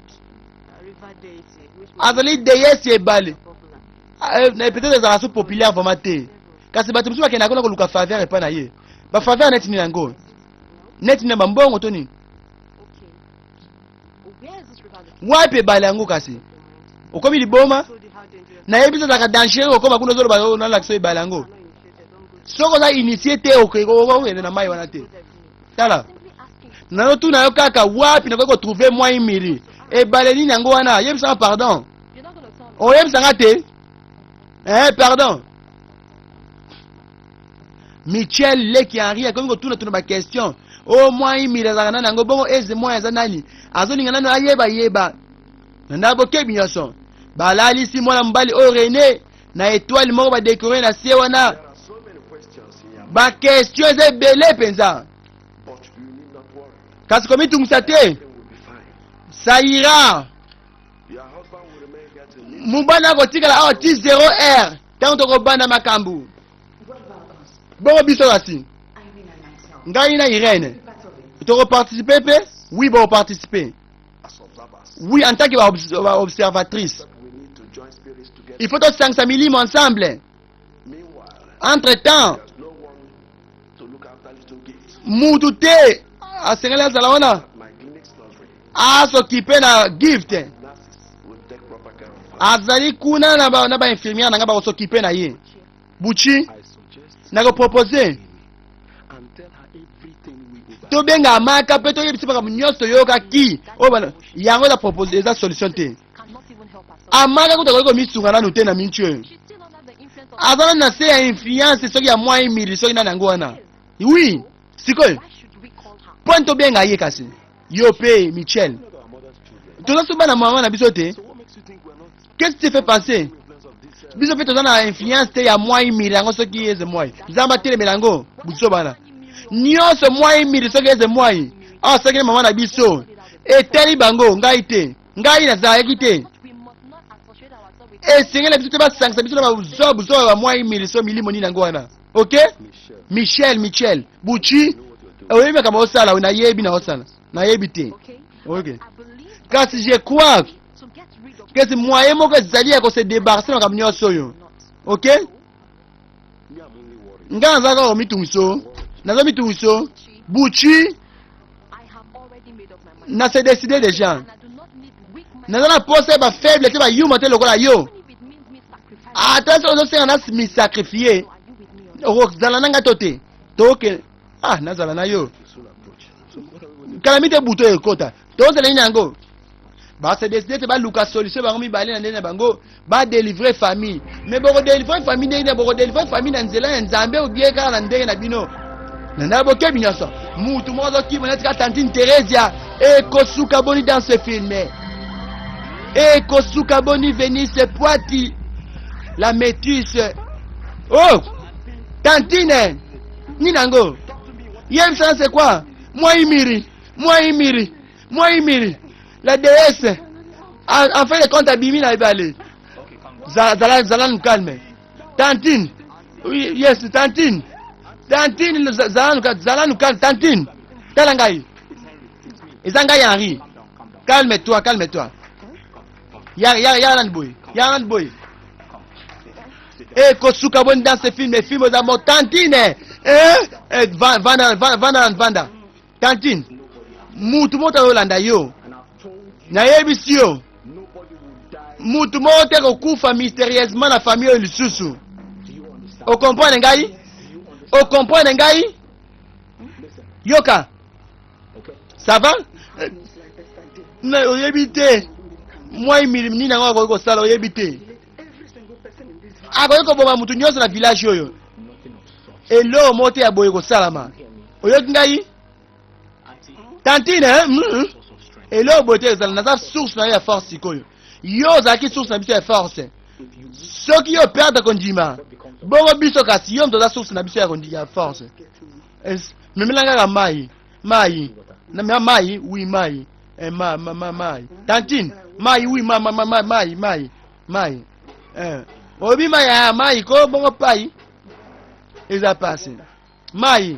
azali deyesi ya ebale. Peut-être ezalaka so populaire vraiment te, kasi bato mosusu bakendaka kuna koluka faveur epai na ye. Ba faveur neti nini yango? Neti nini? Bambongo to nini? Wapi ebale yango? Kasi okomi liboma, nayebi so ezalaka dangereux okoma kuna ozoloba oh, nalakisa ebale yango. Soki oza initié te, okende na mai wana te. Tala, nazotuna yo kaka, wapi nakoki kotrouve Mwai Miri? Ebale nini yango wana? Yebisanga, pardon. Oyebisanga te, eh, pardon. Michel leki Henri akomi kotuna-tuna baquestion o Mwai Miri azalaka nani yango? Bongo Eze Mwai aza nani? Azolinga nano ayeba yeba na nda bokebi nyonso. Balalisi mwana mobali oyo René na étoile moko badekore na se wana. There are so many questions in your mind, Baquestion eza ebele mpenza, but you need not worry. Kasi komitungisa te. Everything will be fine. Ça ira. Your husband will remain here till midnight. Mobali akotikala awa ti 0 heure ntango tokobanda makambo. Bongo biso kasi, ngai na Irene, tokoparticipe mpe? Oui, bokoparticipe. As observers. Oui, en tant que baobservatrice. But we need to join spirits together. Il faut tosangisa milimo ensemble. Meanwhile, Entre temps, there's no one to look after little Gift mutu te asengeli azala wana at my clinic's nursery. asokipe na Gift. Nurses will take proper care of her. Azali kuna na ba- na bainfirmière na ngai, bakosokipe na ye. Buchi, I suggest nakopropose and tell her everything we over. Tobenga Amaka mpe toyebisi makambo nyonso toyokaki oyo yango eza propose, eza solution te. Amaka kuta akoki komisunga nanu te na minti oyo, aza nanu na se ya influence soki ya Mwai Miri, soki nani yango wana. Oui, sikoyo mpo nini tobenga ye? Kasi yo mpe Michel, Not our mother's children. Toza so bana mama na biso te. So what makes you think we're not Qu'est-ce qui te fait penser influence of this? Biso mpe toza na influence te ya Mwai Miri yango, soki Eze Mwai? Nzambe atelemela yango. Biso bana nyonso Mwai Miri, soki Eze Mwai awa, soki na mama na biso, etali bango, ngai te. Ngai nazalaki te. Esengeli na biso te basangisa biso na babuzoba buzoba ya bamwai Miri, so milimo nini yango wana. Ok. Michelle, Michel, Michel, Buchi, you know what you're doing. Oyebi makambo osala? Nayebi na osala, nayebi te. Ok, kasi je crois kasi moyen moko ezali ya kose débarrasser na makambo nyonso oyo, ok? Me, I'm only worried. Ngai naza kaka komitungiso, naza mitungiso. Buchi, na se décidé déjà. Naza na posa ya bafaible te, bayuma te lokola yo. Ata soki ozosenga na misacrifie, okozala na ngai to te? Toke, ah, nazala na yo. Will soon approach. So what are we going to Kala mi te buto ekota, tozala nini yango? Base décidé te baluka solution bango mibale na ndenge na bango, badelivre famille. Mais bokodelivre famille ndenge nini? Bokodelivre famille na nzela ya Nzambe obie kaka na ndenge na bino? Na ndenge bokebi nyonso, mutu moko azokima neti kaka tantine Theresia. Ekosuka boni dans ce film? Ekosuka boni? Venise Poati la métisse, oh, tantine nini yango? Yebisana, c'est quoi Mwai Miri? Mwai Miri, Mwai Miri, la déesse, en fin de compte abimi na ebale. Zala, zala nu calme, tantine. Oui, yes, tantine, tantine, zala nu, zala nu calme, tantine. Tala ngai, eza ngai Henri. Calme toi, calme toi. Ya ya ya nani boye? Ya nani boye? Ekosuka boni dans ce film? Film eza mo tantine, eh, eh, vanda, vanda, vanda, tantine. Mutu moto azolanda yo. And I've told you, Nayebisi yo, nobody will die. Mutu moko te kokufa mystérieusement na famille oyo lisusu. Do you understand? Okomprendre ngai? Do you understand? Okomprendre ngai? Listen, Yoka. okay? Ça va? Eh, na oyebi te Mwai Miri nini yango akoki kosala, oyebi te. Akoki koboma motu nyonso na village oyo. Eloko moko te ya boye kosalama. Oyoki ngai? Tantine, eh? Eloko boye te ezala. Naza source na yo ya force sikoyo. Yo ozalaki source na biso ya force. Soki yo perdre kondima, bongo biso kasi yo moto oza source na biso ya kondi ya force. Memela kaka mai, mai. Na mai, oui mai. Eh, ma, ma, ma, mai. Tantine, mai, oui, ma, ma, ma, ma, mai, mai, mai. Eh. Oyebi mai ya mai ko bongo pai. Eza pasi. Mai.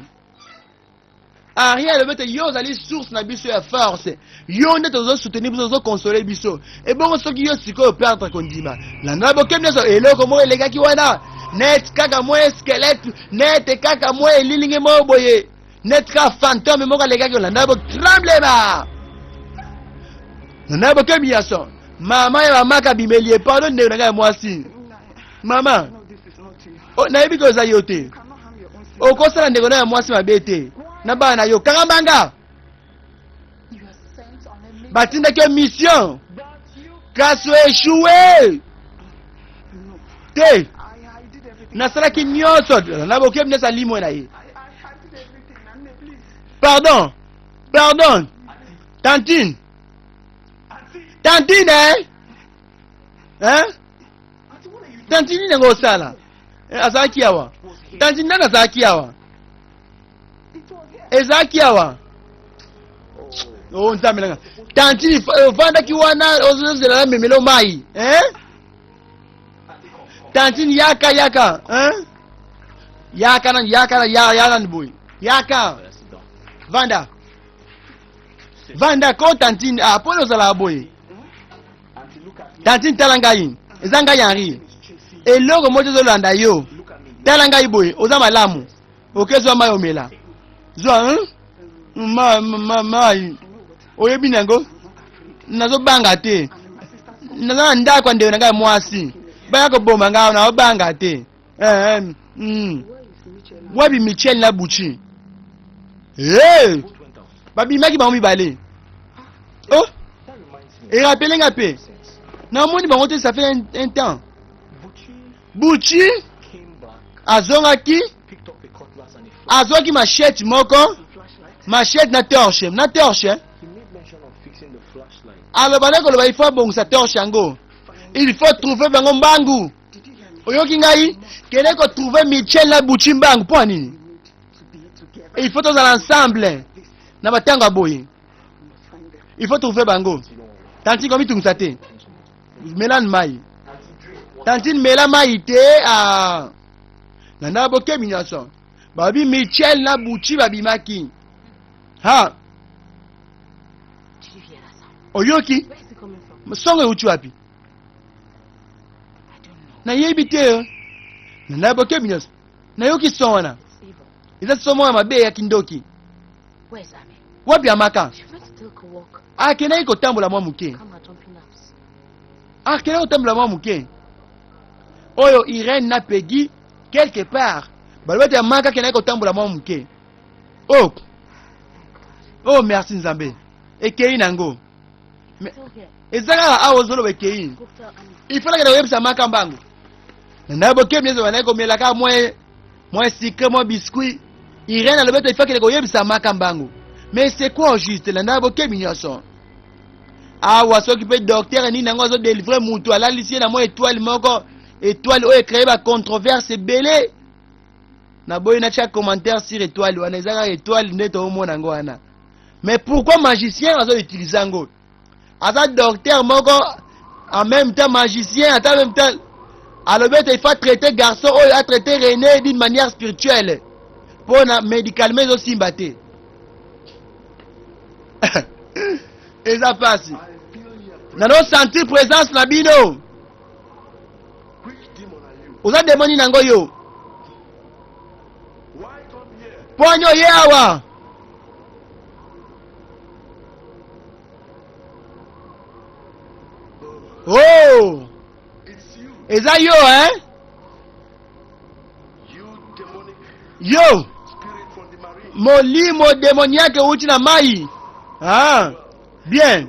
Henri alobi ete yo ozali source na biso ya force, yo nde tozo soutenir biso, tozo consoler biso. Ebongo soki yo sikoyo perdre kondima, landela bokebi nyonso, eloko moko elekaki wana net kaka mwa squelette, net kaka mwa elilingi moko boye, net kaka fantome moko alekaki, olanda bo tremblema, landela bokebi nyonso. Mama ya mamaka abimeli ye, pardon ndeko na ngai ya mwasi, mama nayebi ke oza yo te. Okosala ndeko na ya mwasi mabe te na bana na yo. Kanga mbanga. Batindaki yo mission kasi oechoue te. Nasalaki nyonso na bokebi nyonso alimwe na ye. Pardon, pardon, tantine, tantine, eh? Hein? Tantine nini yango osala? Eh, azalaki awa. Tantine nani azalaki awa? Ezalaki awa. Oh, nzambe nanga. Tantine ovandaki wana ozozela na memelo mai. Eh? Tantine yaka yaka, hein? Yaka na yaka na ya ya na boy. Yaka. Vanda. Vanda ko tantine, ah pona ozala boye. Tantine tala ngai, eza ngai Henri. Eloko moko ezolanda yo. Tala ngai boye, oza malamu. Oke zwa mai omela. Zwa hein? Ma ma mai. Oyebi nango? Nazobanga te. Naza na ndako ya ndeko na ngai mwasi. Baya koboma ngai nazobanga te. Eh, eh, Wapi Michel na Buchi? Hey! Babimaki bango mibale. Oh! Erapele nga mpe. Namoni bango te ça fait un temps. Buchi azongaki azwaki machette moko, machette na torche, na torche. Aloba nde koloba il faut abongisa torche yango. Il faut trouver bango mbangu. Oyoki ngai? Kende ko trouver Michel na Buchi mbangu mpo nini? Il faut tozala ensemble na batango ya boye. Il faut trouver bango. Tantine komitungisa te. Melane mai. Tantine mela mai te. Ah. Na na bokebi nyonso. Babi Michel na Buchi babimaki. Ha. Oyoki? Songo euti wapi? Nayebi te. Na na bokebi nyonso. Nayoki son wana. Eza son moko ya mabe ya kindoki. Wapi Amaka? Akendaki kotambola mwa moke. Akendaki kotambola mwa moke. Oyo Irene na Peggy quelque part balobi ete Amaka akendaki kotambola mwa moke. Oh. Oh merci Nzambe. Ekei nango. Eza kaka awa ozoloba ekei. Il faut nakenda koyebisa Amaka mbangu. Na bokebi nyonso bandaki komela kaka mwa mwa sucre mwa biscuit. Irene alobi ete il faut akende koyebisa Amaka mbangu. Mais c'est quoi au juste? Landa bokebi nyonso. Awa soki mpe docteur nini yango azo délivrer mutu alalisi ye na mwa étoile moko, étoile oyo ecree ba controverse ebele. Naboyi natia commentaire sur étoile wana, eza kaka étoile nde toomona yango wana. Mais pourquoi magicien azo utiliser yango? Aza docteur moko en même temps magicien, ata en même temps alobi ete il faut traiter garçon oyo a traiter René d'une manière spirituelle mpona médicalement ezosimba te. Eza pasi. Nano sentir présence na bino. Oza demoni nango yo. Poni oye awa. Oh! Eza yo hein? Yo! Molimo démoniaque euti na mai. Ah, bien.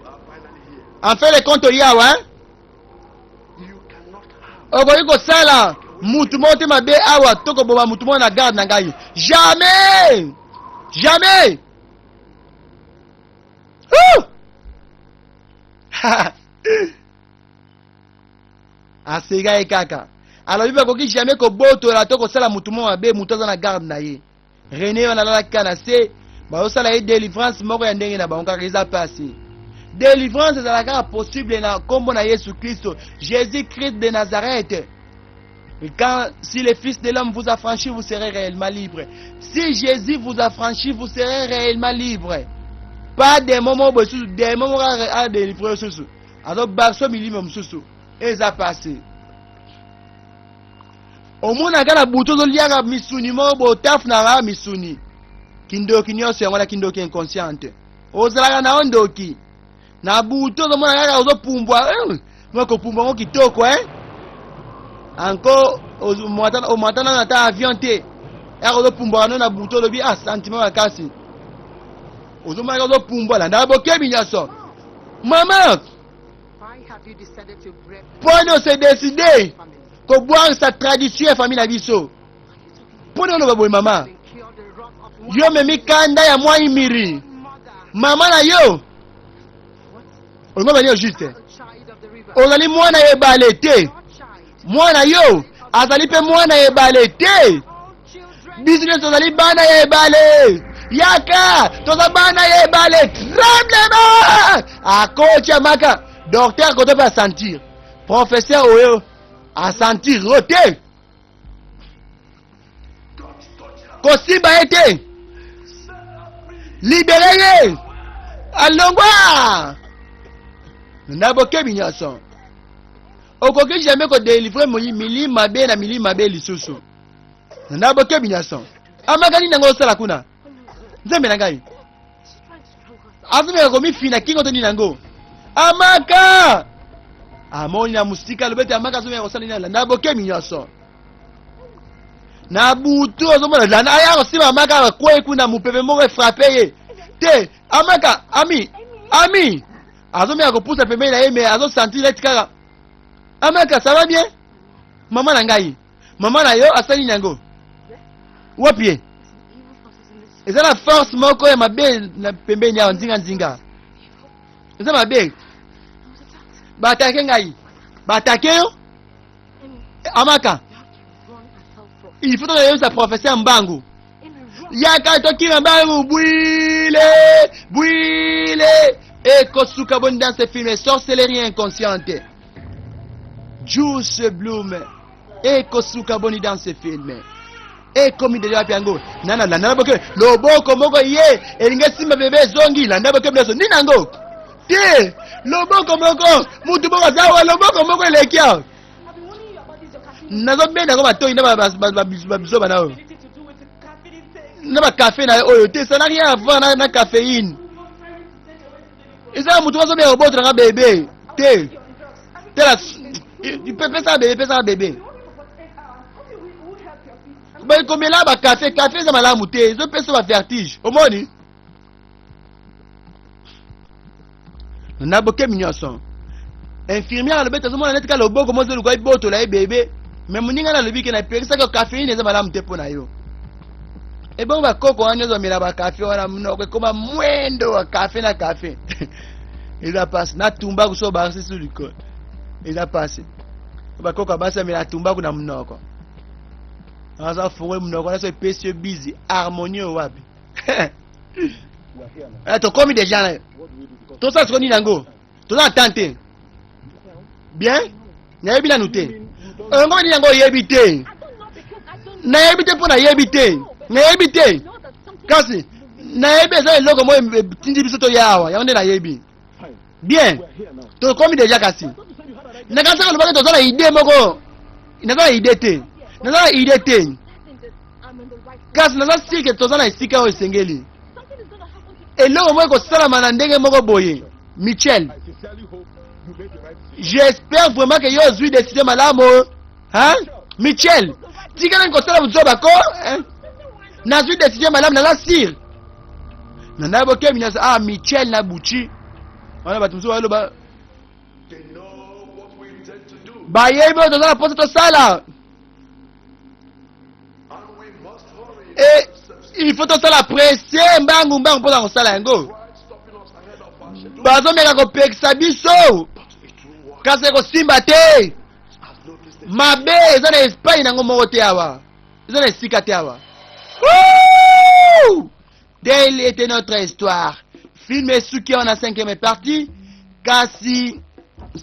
En fait le compte oye awa hein? Okoki kosala. Mutu moko te mabe awa to koboma mutu moko na garde na ngai. Jamais! Jamais! Aseka ye kaka. Alobi bakoki jamais kobotola to kosala mutu moko mabe, mutu aza na garde na ye. Rene wana alalaki kaka na se, bazosala ye delivrance moko ya ndenge na bango kaka, eza pasi. Delivrance ezalaka kaka possible na kombo na Yesu Kristo, Jésus Christ de Nazareth. Et quand, si le Fils de l'homme vous affranchit, vous serez réellement libre. Si Jésus vous affranchit, vous serez réellement libre. Pas des moments où des moments à délivrer susu. Alors barso milimo mususu. Eza passé. Omonaka na butu ozoliaka misuni moko boye otafunaka misuni. Kindoki nyonso yango na kindoki inconsciente. Ozalaka na yo ndoki. Na butu ozomona kaka ozopumbwa, eh, mwa kopumbwa ngo kitoko eh. Anko omata nano ata avion te. Yaka ozopumbwaka no na butu olobi ah sentiment makasi. Ozomona kaka ozopumbwa landa bokebi nyonso. Mama, mpo ose decide kobwakisa tradition ya famille na biso. Mpo na oloba boye mama, yo memi kanda ya mwa imiri mama na yo olingo bani yo juste ozali mwana ya ebale te, mwana yo azali mpe mwana ya ebale te. Biso nyonso tozali bana ya ebale. Yaka, toza bana ya ebale. Tremblement akoti amaka docteur koto mpe asentir professeur oyo asentir yo te kosimba ye te libere ye alongwa na bokebi nyonso okoki jamais kodelivre milimo mabe na milimo mabe lisusu na bokebi nyonso amaka nini yango osala kuna nzambe na ngai azomeka komifina kingo to nini yango amaka amoni na mosika alobi ete amaka azomeka kosala nini na bokebi nyonso na butu ozomona landa aya kosimba amaka akwei kuna mopepe moko efrape ye te amaka ami ami azomeka kopusa pembeni na ye me azosentir neti kaka amaka ça va bien mama na ngai mama na yo asali nini yango wapi ye eza na force moko ya mabe na pembeni awa nzinga nzinga eza mabe batake ngai batake yo amaka il faut toyebisa professeur mbangu yaka tokima mbangu bwile bwile ekosuka boni dans ce film sorcellerie inconsciente Juice Bloom ekosuka boni dans ce film ekomi deja wapi yango nana landa boke loboko moko ye elingi esimba bebe ezongi landa boke biso nini yango te loboko moko mutu moko aza awa loboko moko eleki awa nazobenda yango matoi na babizoba na oyo na bakafe na oyo te ça n'a rien à voir na caféine eza moto azobenga kobotela nga bebe te tela pesaka bebe pesaka bebe komela bakafe kafe eza malamu te ezopesa ba vertige omoni na bokemi nyonso infirmière alobi ete azomona neti ka loboko mozo luka ebotola ye bebe me moninga na alobi ke napekisaki caféine eza malamu te mpo na yo ebongo bakoko wana nyonso bamela bakafe wana monoko ekoma mwendo wa kafe na kafe eza pasi na tumbaku so barisi su likolo eza pasi bakoko ya basi bamela tumbaku na monoko aza fongoli monoko wana so epesi yo bizi harmonie oyo wapi eh, tokomi deja na tosala sikoyo nini yango toza na temps te bien nayebi nanu te yango nini yango oyebi te nayebi te mpo nayebi te nayebi te kasi nayebi eza eloko moko etindi biso toya awa yango nde nayebi bien tokomi deja kasi nakanisaka olobaki toza na idee moko naza na idee te naza na idee te kasi naza sike toza na esika oyo esengeli eloko moko ekosalama na ndenge moko boye Michel j'espère vraiment que yo ozwi décision malamu hein Michel tika nani kosala buzoba ko hein? Nazwi décision malamu naza sire na ngai bokemi nyonso ah Michel na Buchi wana bato mosusu baloba bayebi oyo toza na mposa tosala. E il faut tosala presse mbangu mbangu mpo na kosala yango. Bazomeka kopekisa biso, kasi ekosimba te. Mabe eza na epai nango moko te awa, eza na esika te awa. Telle était notre histoire. Film esuki awa na cinquième partie, kasi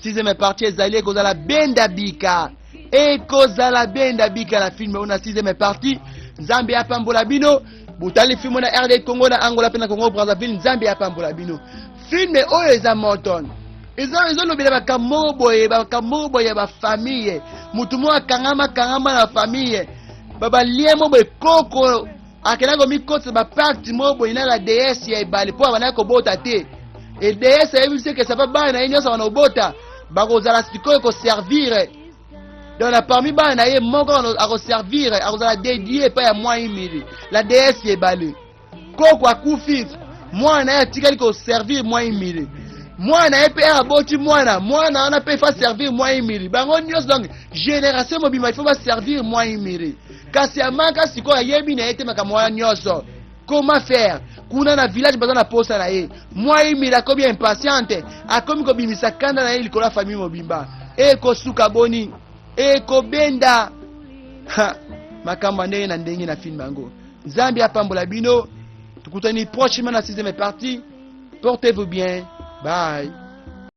sixième partie ezali ekozala benda bika, ekozala benda bika na film oyo na sixième partie. Nzambe apambola bino. Botali film na RD Congo, na Angola mpe na Congo Brazzaville. Nzambe apambola bino. Film oyo eza moton, ezolobela makambo moko boye, makambo moko boye ya bafamille. Motu moko akangama kangama na famille, babalie mo boye, koko akendaki komikotisa bapakte moko boye na la déesse ya ebale mpo abandaki kobota te. E déesse ayebisi eke sapa bana na ye nyonso bana kobota bakozala sikoyo koservir. Donc na parmi bana na ye moko akoservir, akozala dédié epai ya mwa imili la déesse ya ebale. Koko akufi, mwana na ye atikali koservir mwa imili. Mwana na ye mpe aboti mwana, mwana wana mpe fa servir mwa imili. Bango nyonso, donc génération mobimba, il faut baservir mwa imili. Kasi amaka sikoyo ayebi na ye te makambo wana nyonso, comment faire. Kuna na village baza na posa na ye. Mwa imili akomi impatiente, akomi kobimisa kanda na ye likolo ya famille mobimba. Ekosuka boni? Ekobenda ha, makambo ya ndenge na ndenge na film yango. Nzambe apambola bino. Tukutani prochainement na sixième partie. Portez-vous bien. Bye.